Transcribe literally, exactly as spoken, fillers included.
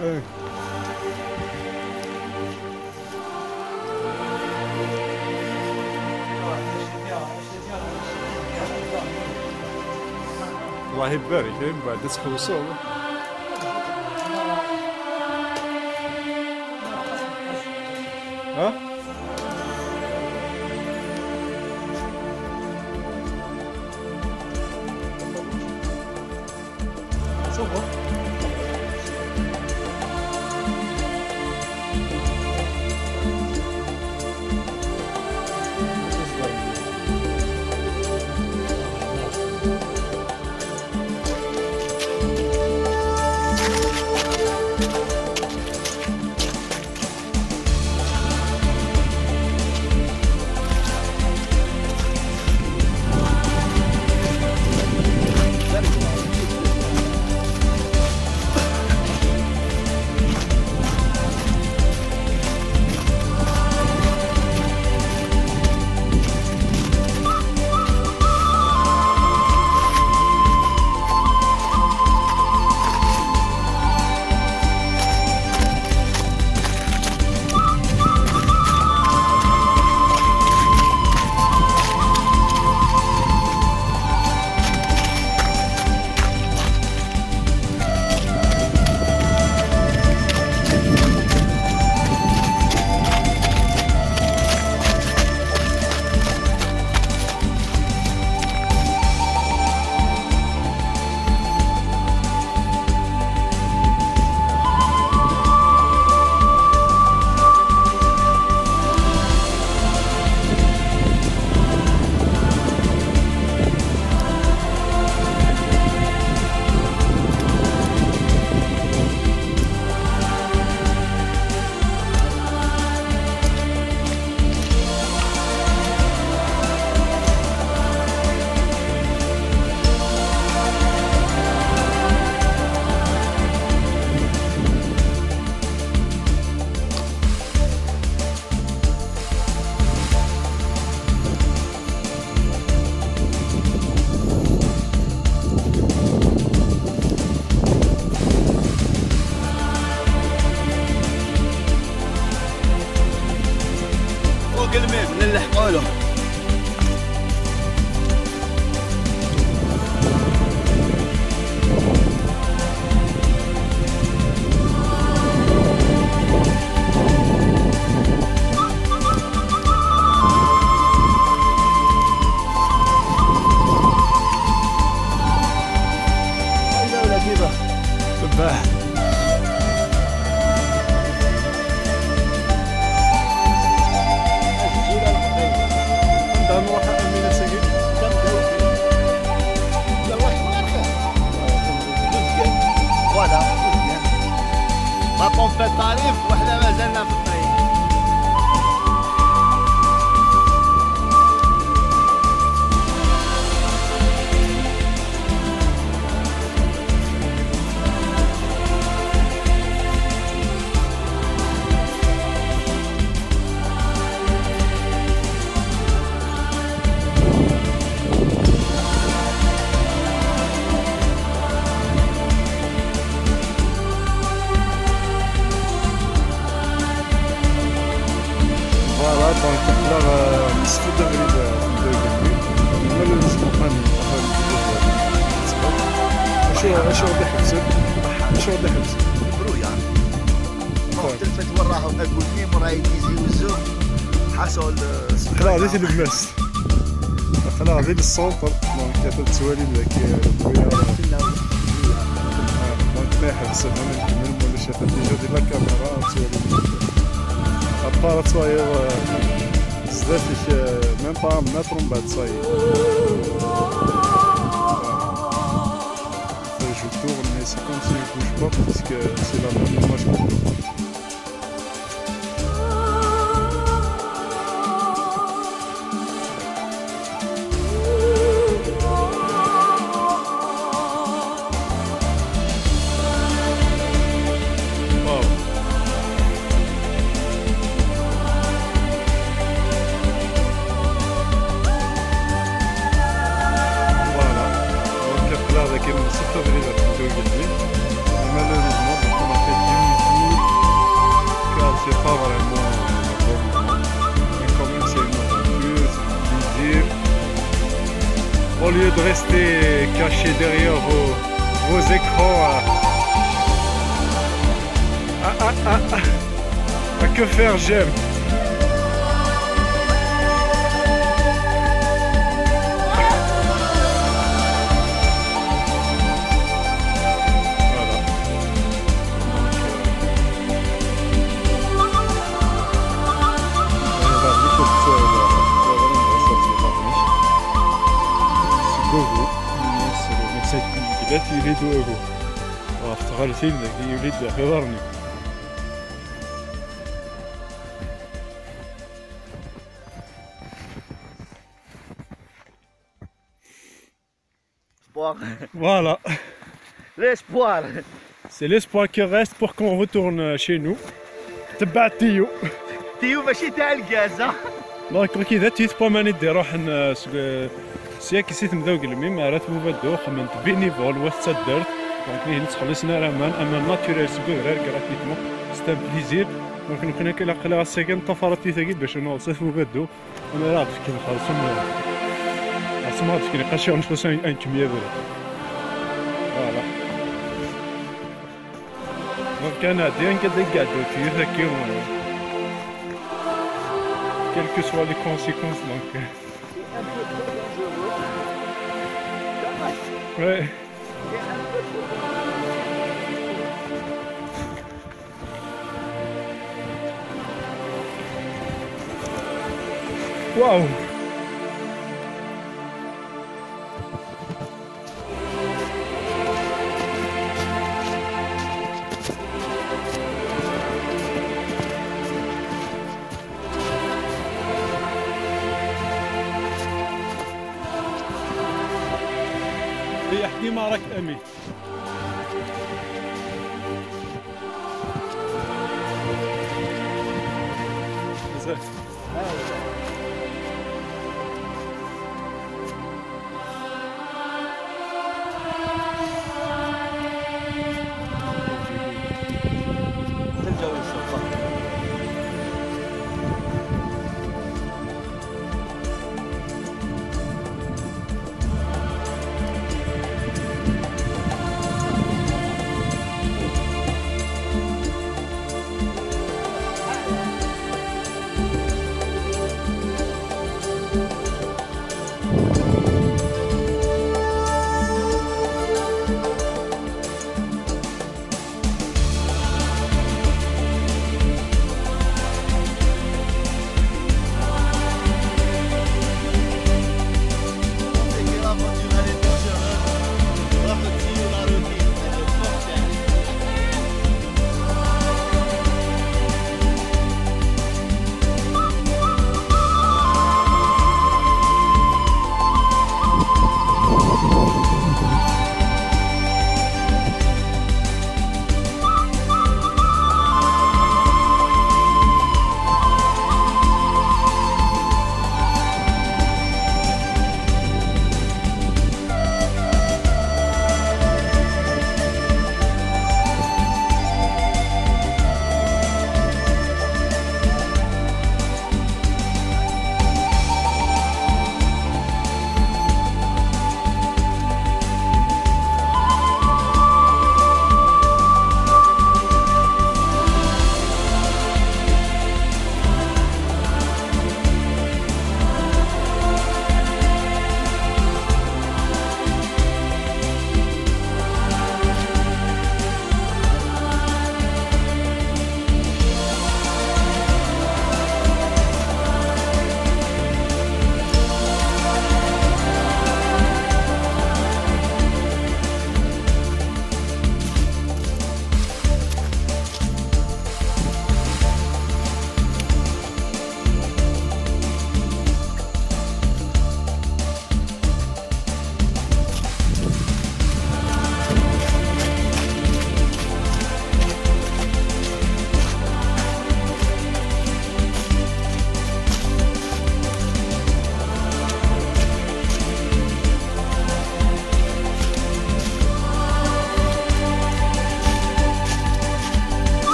ايه. الله يبارك، إيه، من بعد تحوسوا. ها؟ شوفوا. فوق الميم نلحقوا له. صباح. عندها نروح أمينة سيد. Voilà. La tempête arrive, وحنا مازالنا في الطريق. Voilà, donc aql-aɣ, euh, nesfud abrid, euh, deg Malheureusement, pas une, pas une vidéo, euh, acu, acu ɣ-d-iḥebsen? Acu ɣ-d-iḥebsen? Brouillard. Bon, telfet وراه أقول لي مرا يديزي وزو. حصل، euh, aql-aɣ di tlemmast. Aql-aɣ di le centre, donc ad tettwalim daki, euh, le brouillard. Donc ma iḥebsen, ad nkemmel, ma ulac, atan déjà di la caméra, ad tettwalim. À part ad twayeḍ, euh, zdat-k, euh, même pas un mètre, mbeɛd ça y est. Enfin, je tourne, mais c'est comme si je bouge pas, parce que c'est la même image que je vois. Wow. Voilà. Donc, aql-aɣ dagi nṣeffu abrid ɣef Bdugel. Malheureusement, donc, on a fait dix minutes. Vraiment, euh, mais quand même, c'est une heure en plus, c'est plus visible. Au lieu de rester caché derrière vos, vos écrans, euh, ah, ah, ah, ah. Ah, que faire, j'aime. Voilà. Donc, euh, Ayen ɣer-nek ur tetturareḍ ara. Ur tetturareḍ ara, ur tetturareḍ ara. Seg wagu, ur tetturareḍ ara. Ur tetturareḍ ara. Ɣef tɣaltin, dagi yuli-d ɣef iḍarren-iw. Espoir. Voilà. L'espoir. C'est l'espoir qui reste pour qu'on retourne chez nous. Tebɛet Tiyu. Tiyu mačči tɛelgaz, ha? Donc, wagi d at Yitwaman i d-iruḥen, euh, seg, euh, sya si temda ugelmim ar at Bubaddu, xedmen-t bénévole, wat taddart. Donc, ur ttxelliṣen ara aman, aman naturel seg udrar gratuitement. C'est un plaisir. Donc, nekkni akka ilaq ass-agi neṭṭafar atwit-agi bac ad naweḍ s at Bubaddu. Amer ad ɣ-d-fken xerṣum, xerṣum ad ɣ-d-fken iqaciren, je pense, un, un kemya abrid. Voilà. Donc, ad nɛeddi anga d aggaddu tuyut-agi, euh, quelles que soient les conséquences, donc, euh. C'est un peu trop dangereux. Ouais. Waouh. Hé, احكي معك أمي. بزاف.